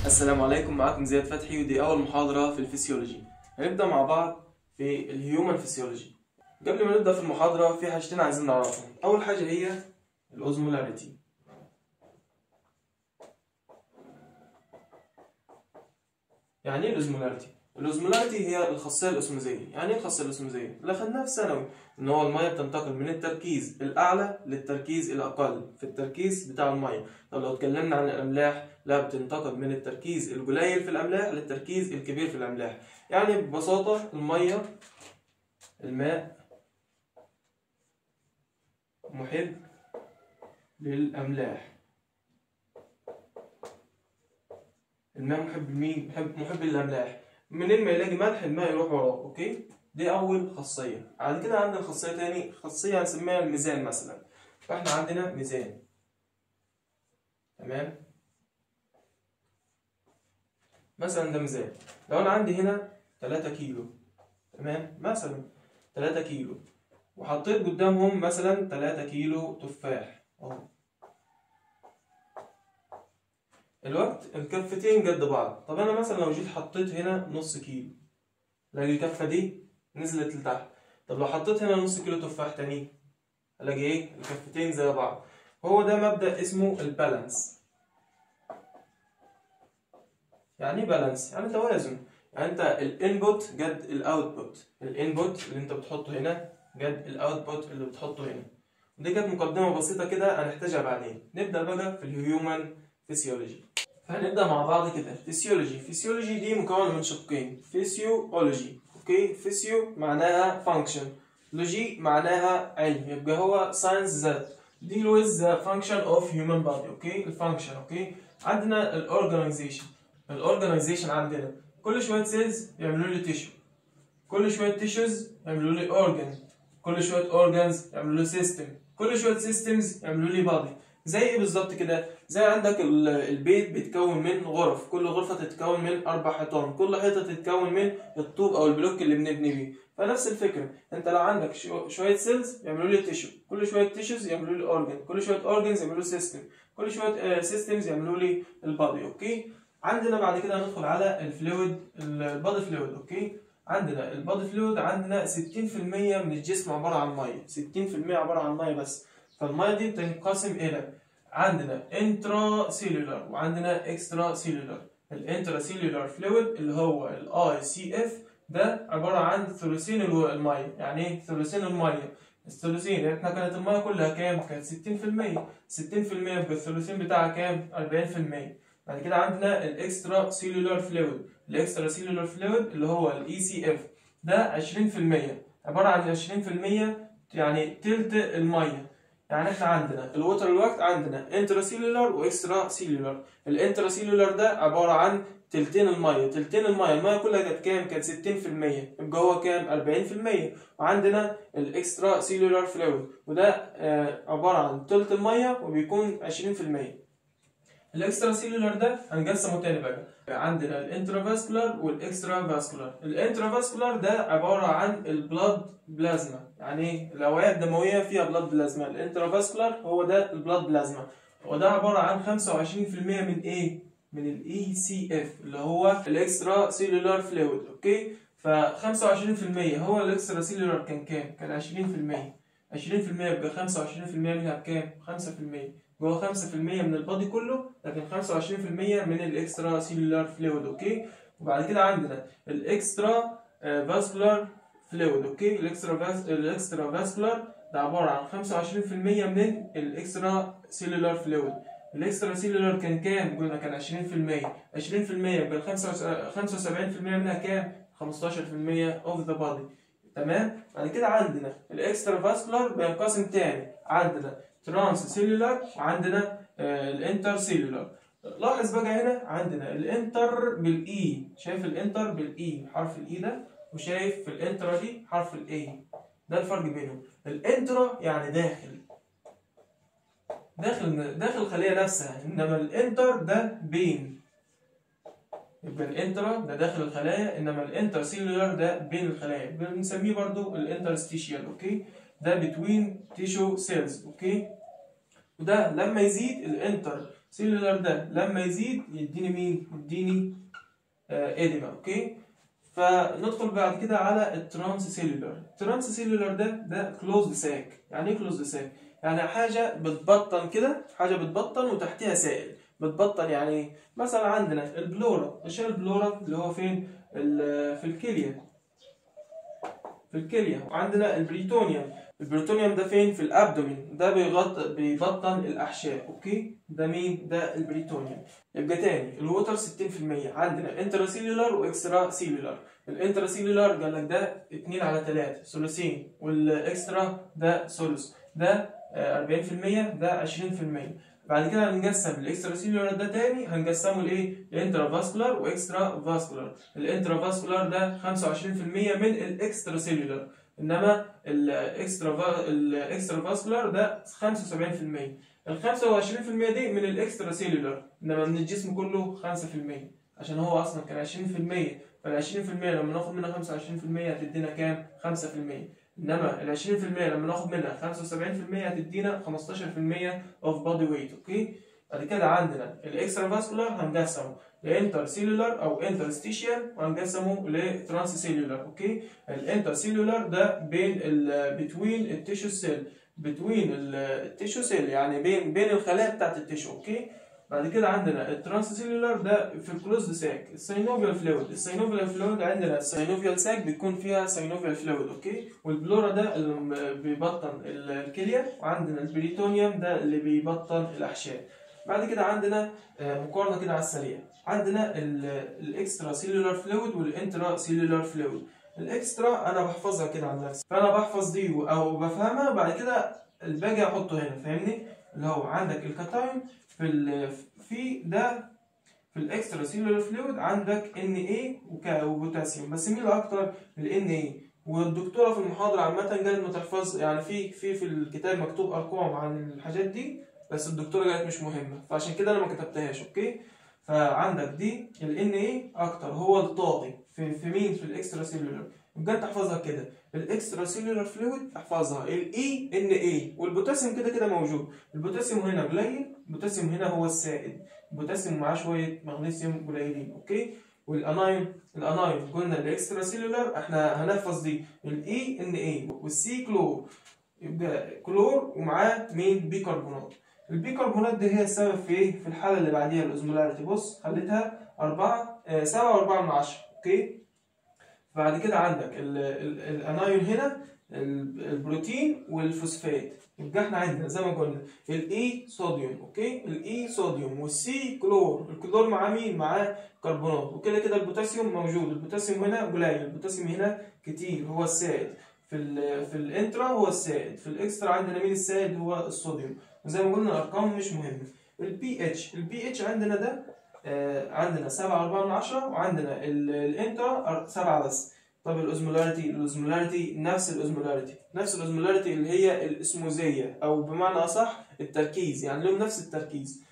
السلام عليكم، معاكم زياد فتحي، ودي أول محاضرة في الفسيولوجي. هنبدأ مع بعض في ال human physiology. قبل ما نبدأ في المحاضرة في حاجتين عايزين نعرفهم. أول حاجة هي ال osmolarity. يعني ايه ال osmolarity؟ ال osmolarity هي الخاصية الأسموزية. يعني ايه الخاصية الأسموزية؟ اللي خدناها في ثانوي، إن هو المية بتنتقل من التركيز الأعلى للتركيز الأقل في التركيز بتاع المية. طب لو اتكلمنا عن الأملاح، لا، بتنتقل من التركيز القليل في الأملاح للتركيز الكبير في الأملاح. يعني ببساطة المية، الماء محب للأملاح. الماء محب لمين؟ محب للأملاح. منين ما يلاقي ملح الماء يروح وراه، okay؟ دي أول خاصية. بعد كده عندنا خاصية تاني، خاصية هنسميها الميزان مثلا. فإحنا عندنا ميزان، تمام؟ مثلا ده ميزان. لو أنا عندي هنا 3 كيلو، تمام؟ مثلا 3 كيلو، وحطيت قدامهم مثلا 3 كيلو تفاح أهو. الوقت الكفتين قد بعض. طب انا مثلا لو جيت حطيت هنا نص كيلو، الاقي الكفة دي نزلت لتحت. طب لو حطيت هنا نص كيلو تفاح تاني، الاقي ايه؟ الكفتين زي بعض. هو ده مبدأ اسمه ال balance. يعني ايه balance؟ يعني توازن. يعني انت ال input قد ال output، ال input اللي انت بتحطه هنا قد ال output اللي بتحطه هنا. ودي كانت مقدمه بسيطة كده هنحتاجها بعدين. نبدأ بقى في ال human physiology. فهنبدأ مع بعض كده. physiology، physiology دي مكونة من شقين، physiology، okay؟ physio معناها function، logy معناها علم، يبقى هو science that deal with the function of human body، okay؟ ال function، okay؟ عندنا ال organization. ال organization عندنا كل شوية cells يعملوا لي tissue، كل شوية tissues يعملوا لي organ، كل شوية organs يعملوا لي system، كل شوية systems يعملوا لي body. زي ايه بالظبط كده؟ زي عندك البيت بيتكون من غرف، كل غرفة تتكون من 4 حيطان، كل حيطة تتكون من الطوب أو ال block اللي بنبني بيه. فنفس الفكرة، أنت لو عندك شوية cells يعملوا لي tissue، كل شوية tissues يعملوا لي organ، كل شوية organs يعملوا لي system، كل شوية systems يعملوا لي ال body، okay؟ عندنا بعد كده هندخل على ال fluid، ال body fluid، okay؟ عندنا ال body fluid، عندنا 60% من الجسم عبارة عن مية، 60% عبارة عن مية بس. فالميه دي بتنقسم الى عندنا intracellular وعندنا extracellular. ال intracellular fluid اللي هو ال ICF ده عبارة عن ثلثين المية. يعني ايه ثلثين المية؟ الثلثين، يعني احنا كانت المية كلها كام؟ كانت 60%، 60% يبقى الثلثين بتاعها كام؟ 40%. بعد كده عندنا ال extracellular fluid، ال extracellular fluid اللي هو ال ECF ده 20%، عبارة عن 20% يعني تلت المية. يعني احنا عندنا ال water الوقت عندنا intracellular و extracellular. ال intracellular ده عبارة عن تلتين المية، تلتين المية، المية كلها كانت كام؟ كانت 60%، يبقى هو كام؟ 40%. وعندنا ال extracellular fluid وده عبارة عن تلت المية وبيكون 20%. ال extracellular ده هنقسمه تاني بقى، عندنا ال intravascular وال extravascular. ال intravascular ده عبارة عن ال blood plasma. يعني ايه؟ الاوعية الدموية فيها blood plasma. ال intravascular هو ده ال blood plasma، وده عبارة عن 25% من ايه؟ من ال ECF اللي هو ال extracellular fluid، okay؟ ف 25% هو ال extracellular كان كام؟ كان 20%. 20% يبقى 25% منها بكام؟ 5%. هو 5% من ال body كله، لكن 25% من ال extracellular fluid، okay؟ وبعد كده عندنا ال extravascular fluid، okay؟ ال extravascular ده عبارة عن 25% من ال extracellular fluid. ال extracellular كان كام؟ قلنا كان 20%، 20% يبقى 75% منها كام؟ 15% of the body، تمام؟ بعد كده عندنا ال extravascular بينقسم تاني، عندنا transcellular وعندنا ال intercellular. لاحظ بقى هنا عندنا ال inter بال I، شايف ال inter بال I حرف ال I ده، وشايف في ال intra دي حرف ال A، ده الفرق بينهم. ال intra يعني داخل داخل داخل الخلية نفسها، انما ال inter ده بين. يبقى ال intra ده داخل الخلايا، انما ال intercellular ده بين الخلايا، بنسميه برضو ال interstitial، okay؟ ده between tissue cells، okay؟ وده لما يزيد ال inter cellular ده لما يزيد يديني مين؟ يديني edema، okay. فندخل بعد كده على ال transcellular. ال transcellular ده closed sac. يعني ايه closed sac؟ يعني حاجة بتبطن كده، حاجة بتبطن وتحتها سائل. بتبطن يعني ايه؟ مثلا عندنا ال pleura، غشاء ال pleura اللي هو فين؟ في الكليه، في الكليه. وعندنا ال peritoneum، ال peritoneum ده فين؟ في ال abdomen، ده بيغطي بيبطن الاحشاء، okay. ده مين؟ ده ال peritoneum. يبقى تاني ال water 60% عندنا intracellular و extracellular. ال intracellular قال لك ده 2 على 3 ثلثين، وال extra ده ثلث، ده 40%، ده 20%. بعد كده هنقسم ال extracellular ده تاني، هنقسمه لايه؟ ل intravascular و extravascular. ال intravascular ده 25% من ال extracellular، انما ال extravascular ده 75%. ال 25% دي من ال extracellular، انما من الجسم كله 5%، عشان هو اصلا كان 20%، فال 20% لما ناخد منها 25% هتدينا كام؟ 5%. انما ال 20% لما ناخد منها 75% هتدينا 15% of body weight، okay. بعد كده عندنا ال extravascular هنقسمه ل intercellular او interstitial، وهنقسمه ل transcellular، okay. ال intercellular ده بين between ال tissue cell، between ال tissue cell يعني بين الخلايا بتاعت ال tissue، okay. بعد كده عندنا ال transcellular ده في ال closed sac، ال synovial fluid. ال synovial fluid عندنا ال synovial sac بيكون فيها synovial fluid، okay. وال pleura ده اللي بيبطن الكليه، وعندنا ال peritoneum ده اللي بيبطن الاحشاء. بعد كده عندنا مقارنة كده على السريع، عندنا ال extracellular fluid وال intracellular fluid. ال extra انا بحفظها كده عن نفسي، فانا بحفظ دي او بفهمها، بعد كده الباقي احطه هنا، فاهمني؟ اللي هو عندك الكاتاين في ده في ال extracellular fluid عندك Na وبوتاسيوم، بس مين الاكتر؟ ال Na. والدكتورة في المحاضرة عامة قالت ما تحفظ، يعني في الكتاب مكتوب ارقام عن الحاجات دي، بس الدكتورة قالت مش مهمة، فعشان كده انا ما كتبتهاش، okay. فعندك دي ال Na اكتر، هو الطاغي في مين؟ في ال extracellular. يبقى انت احفظها كده، ال extracellular fluid احفظها ال E Na، والبوتاسيوم كده كده موجود. البوتاسيوم هنا قليل، البوتاسيوم هنا هو السائد، البوتاسيوم معاه شوية مغنيسيوم قليلين، okay. وال anion، ال anion قلنا ال extracellular احنا هنحفظ دي ال E Na وال C كلور، يبقى كلور ومعاه مين؟ بيكربونات. البيكربونات دي هي السبب في ايه؟ في الحالة اللي بعديها ال osmolarity، بص خليتها 4 7.4، okay. بعد كده عندك ال anion هنا البروتين والفوسفات. يبقى احنا عندنا زي ما قلنا ال E صوديوم، okay، ال E صوديوم وال C كلور، الكلور مع مين؟ معاه كربونات، وكده كده البوتاسيوم موجود، البوتاسيوم هنا قليل، البوتاسيوم هنا كتير، هو السائد في ال intra، هو السائد في ال extra. عندنا مين السائد؟ هو الصوديوم. وزي ما قلنا الارقام مش مهمة. البي اتش، البي اتش عندنا ده عندنا 7.4، وعندنا ال intra 7 بس. طب ال osmolarity، ال osmolarity نفس ال osmolarity، نفس ال osmolarity اللي هي الاسموزيه، او بمعنى اصح التركيز، يعني لهم نفس التركيز.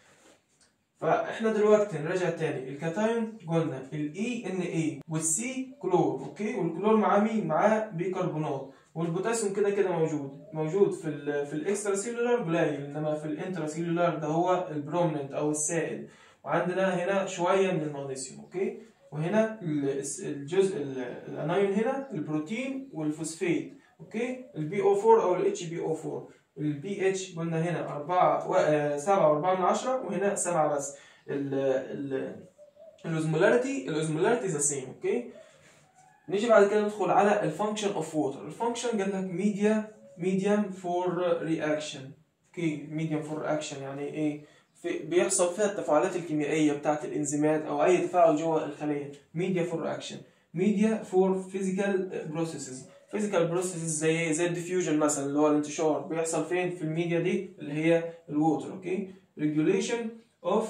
فاحنا دلوقتي نراجع تاني الكاتايون، قلنا ال E Na وال C كلور، okay، والكلور معاه مين؟ معاه بيكربونات، والبوتاسيوم كده كده موجود، موجود في ال extracellular قليل، انما في ال intracellular ده هو ال prominent او السائد. وعندنا هنا شوية من المغنيسيوم، okay. وهنا الجزء ال anion هنا البروتين والفوسفات، okay، ال PO 4 او ال HPO 4. البي اتش قلنا هنا 7.4، وهنا 7 بس. ال osmolarity، ال osmolarity the same، okay. نيجي بعد كده ندخل على ال function of water. ال function قال لك medium for reaction، okay. medium for reaction يعني ايه؟ بيحصل فيها التفاعلات الكيميائية بتاعه الانزيمات او اي تفاعل جوه الخلية. media for reaction، media for physical processes. physical processes زي ال diffusion مثلا اللي هو الانتشار، بيحصل فين؟ في الميديا دي اللي هي ال water، okay. regulation of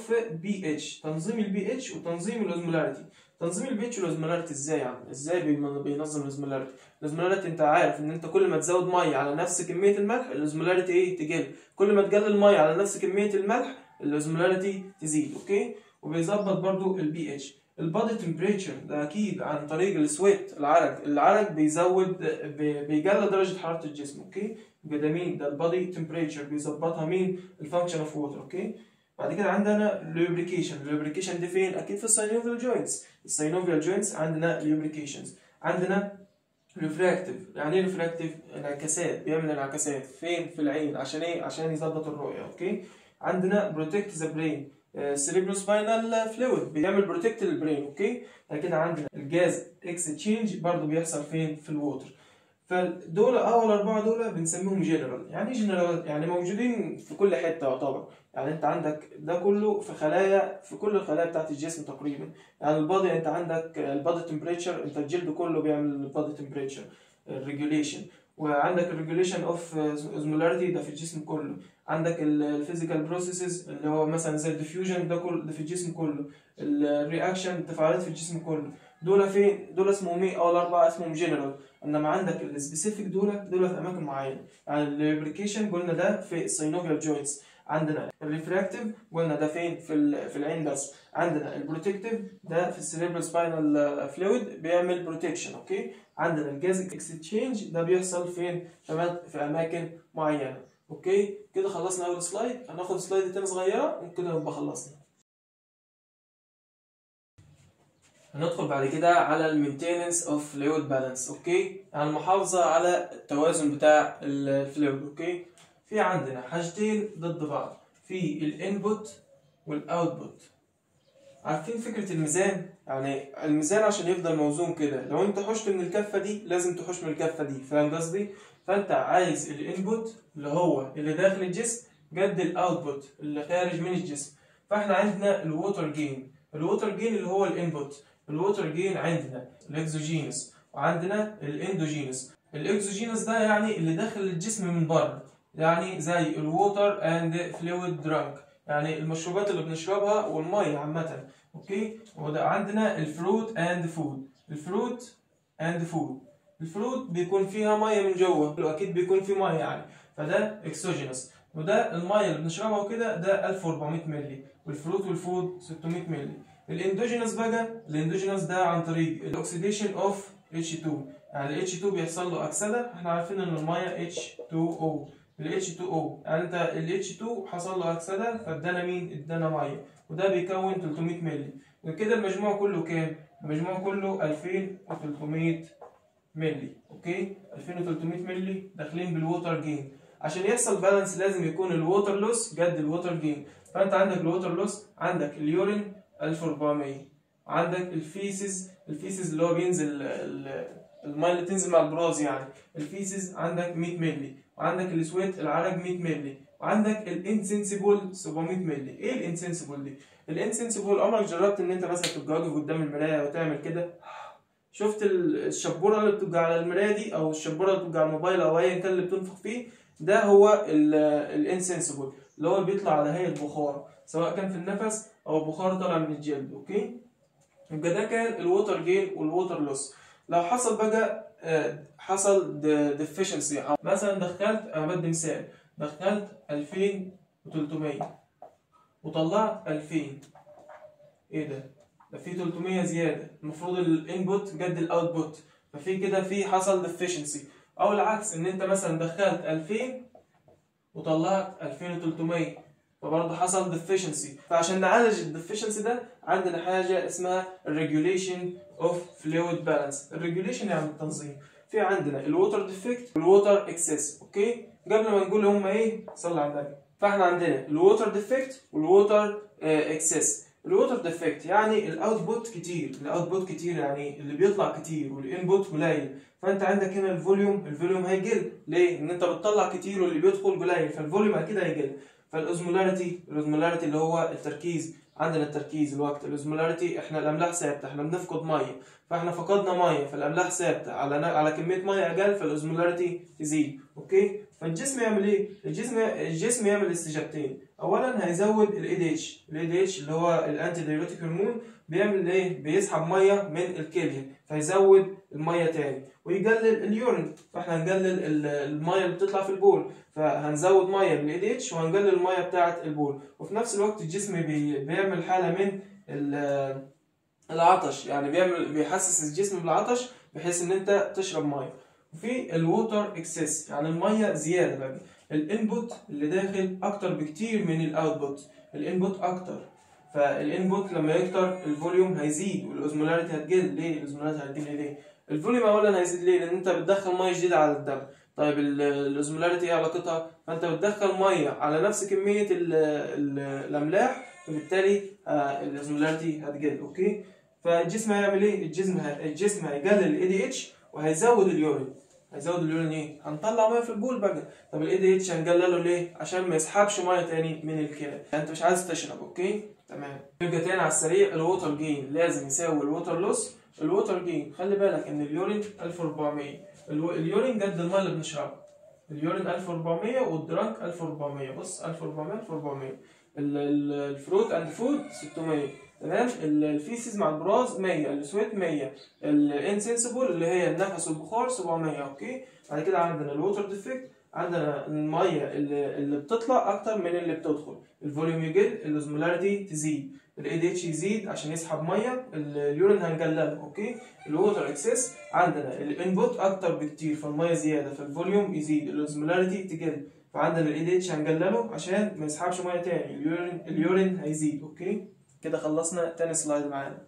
pH، تنظيم البي اتش وتنظيم ال osmolarity. تنظيم ال pH وال osmolarity ازاي يعني؟ ازاي بينظم ال osmolarity؟ ال osmolarity انت عارف ان انت كل ما تزود مية على نفس كمية الملح ال osmolarity ايه؟ تقل. كل ما تقلل مية على نفس كمية الملح ال osmolarity تزيد، okay. وبيظبط برضو ال pH. ال body temperature ده اكيد عن طريق ال sweat، العرق، العرق بيزود بيقلل درجه حرارة الجسم، okay. يبقى ده مين؟ ده ال body temperature بيظبطها مين؟ ال function of water، okay. بعد كده عندنا lubrication. ال lubrication دي فين؟ اكيد في ال synovial joints. ال synovial joints عندنا lubrications. عندنا refractive. يعني ايه refractive؟ انعكاسات، بيعمل انعكاسات فين؟ في العين. عشان ايه؟ عشان يظبط الرؤية. okay. عندنا protect the brain، cerebrospinal fluid بيعمل protect لل brain. okay. بعد كده عندنا ال gas exchange برضو بيحصل فين؟ في ال water. فدول اول اربعة دول بنسميهم جنرال. يعني ايه جنرال؟ يعني موجودين في كل حتة يعتبر. يعني انت عندك ده كله في خلايا، في كل الخلايا بتاعت الجسم تقريبا. يعني ال body انت عندك ال body temperature، انت الجلد كله بيعمل ال body temperature regulation. وعندك ال regulation of osmolarity ده في الجسم كله. عندك ال physical processes اللي هو مثلا زي ال diffusion ده كله ده في الجسم كله. ال reaction التفاعلات في الجسم كله. دول فين؟ دول اسمهم ايه؟ اول اربعة اسمهم جنرال. انما عندك ال specific دول في اماكن معينة. يعني ال lubrication قلنا ده في ال synovial joints. عندنا ال refractive قلنا ده فين؟ في العين بس. عندنا ال protective ده في ال cerebrospinal fluid بيعمل protection. okay. عندنا ال gas exchange ده بيحصل فين؟ في اماكن معينة. okay كده خلصنا اول slide. هناخد slide تاني صغيرة وكده نبقى خلصنا. هندخل بعد كده على ال maintenance of fluid balance. okay، يعني المحافظة على التوازن بتاع ال fluid. okay، في عندنا حاجتين ضد بعض، في ال input وال output. عارفين فكرة الميزان؟ يعني الميزان عشان يفضل موزون كده لو انت حشت من الكفة دي لازم تحش من الكفة دي، فاهم قصدي؟ فانت عايز ال input اللي هو اللي داخل الجسم قد ال output اللي خارج من الجسم. فاحنا عندنا ال water gain، ال water gain اللي هو ال input. ال water gain عندنا ال exogenous وعندنا ال endogenous. ال exogenous ده يعني اللي داخل الجسم من بره، يعني زي ال water and fluid drunk، يعني المشروبات اللي بنشربها والمية عامة. okay، وده عندنا ال fruit and food. ال fruit and food، ال fruit بيكون فيها مية من جوه، واكيد بيكون فيه مية يعني، فده exogenous. وده المية اللي بنشربها وكده ده 1400 مللي، وال fruit وال food 600 مللي. ال endogenous بقى، ال endogenous ده عن طريق ال oxidation of H2، يعني ال H2 بيحصل له اكسده، احنا عارفين ان المية H2O، ال H2O يعني انت ال H2 حصل له اكسده فادانا مين؟ ادانا مية، وده بيكون 300 مللي. وكده المجموع كله كام؟ المجموع كله 2300 مللي. okay، 2300 مللي داخلين بال water gain. عشان يحصل balance لازم يكون ال water loss قد ال water gain. فانت عندك ال water loss، عندك ال urine 1400، عندك ال feces، ال feces اللي هو بينزل المية اللي بتنزل مع البراز يعني، ال feces عندك 100 مللي، وعندك ال sweat العرق 100 مللي، وعندك ال insensible 700 مللي. ايه ال insensible دي؟ ال insensible عمرك جربت ان انت مثلا تبقى واقف قدام المراية وتعمل كده؟ شفت الشبوره اللي بتبقى على المراية دي، او الشبوره اللي بتبقى على الموبايل، او ايا كان اللي بتنفخ فيه، ده هو ال insensible اللي هو بيطلع على هيئة بخار، سواء كان في النفس او بخار طالع من الجلد. okay، يبقى ده كان ال water gain وال water loss. لو حصل بقى حصل deficiency، مثلا دخلت، انا بدي مثال، دخلت 2300 وطلعت 2000، ايه ده؟ ده في 300 زيادة، المفروض ال input قد ال output، ففي كده في حصل deficiency. او العكس، ان انت مثلا دخلت 2000 وطلعت 2300، فبرضه حصل deficiency. فعشان نعالج ال deficiency ده عندنا حاجة اسمها regulation of fluid balance. ال regulation يعني التنظيم. في عندنا ال water defect وال water excess. okay، قبل ما نقول هما ايه صلي على النبي. فاحنا عندنا ال water defect وال water excess. ال water defect يعني ال output كتير، ال output كتير يعني اللي بيطلع كتير وال input قليل. فانت عندك هنا ال volume، ال volume هيقل، ليه؟ ان انت بتطلع كتير واللي بيدخل قليل، فال volume اكيد هيقل. فال osmolarity، ال osmolarity اللي هو التركيز، عندنا التركيز الوقت، ال osmolarity احنا الاملاح ثابتة، احنا بنفقد مية، فاحنا فقدنا مية فالاملاح ثابتة على كمية مية اقل، فال osmolarity تزيد. okay، فالجسم يعمل ايه؟ الجسم يعمل استجابتين. اولا هيزود ال ADH، ال ADH اللي هو ال antidiuretic hormone، بيعمل ايه؟ بيسحب مية من الكلية فيزود المية تاني، ويقلل ال urine، فاحنا هنقلل المية اللي بتطلع في البول، فهنزود مية بال ADH وهنقلل المية بتاعه البول. وفي نفس الوقت الجسم بيعمل حاله من العطش، يعني بيحسس الجسم بالعطش بحيث ان انت تشرب مية. وفي ال water excess يعني المية زيادة بقى، ال input اللي داخل اكتر بكتير من ال output. ال input اكتر، فال input لما يكتر ال volume هيزيد وال osmolarity هتقل. ليه ال osmolarity هتقل؟ ليه؟ ال volume اولا هيزيد ليه؟ لان انت بتدخل مية جديدة على الدم. طيب ال osmolarity ايه علاقتها؟ فانت بتدخل مية على نفس كمية ال ال الاملاح، فبالتالي ال osmolarity هتقل. okay، فالجسم هيعمل ايه؟ الجسم هيقلل ال ADH وهيزود ال urine. هيزود ال urine ايه؟ هنطلع مية في البول بقى. طب ال ADH هنقلله ليه؟ عشان ما يسحبش مية تاني من الكلى، يعني انت مش عايز تشرب. okay تمام. نرجع تاني على السريع، ال water gain لازم يساوي ال water loss. ال water gain خلي بالك ان ال urine 1400، ال urine قد المية اللي بنشربها، ال urine 1400 وال drunk 1400، بص 1400 1400، ال fruit and food 600، تمام. ال feces مع البراز 100، ال sweat 100، ال insensible اللي هي النفس والبخار 700. okay، بعد كده عندنا ال water defect، عندنا المية اللي بتطلع اكتر من اللي بتدخل، ال volume يقل، ال osmolarity تزيد، ال ADH يزيد عشان يسحب مية، ال urine هنقلله. okay، ال water excess عندنا ال input اكتر بكتير فالميه زيادة، فال volume يزيد، ال osmolarity تقل، فعندنا ال ADH هنقلله عشان ما يسحبش مية تاني، ال urine هيزيد. okay كده خلصنا تاني slide معانا.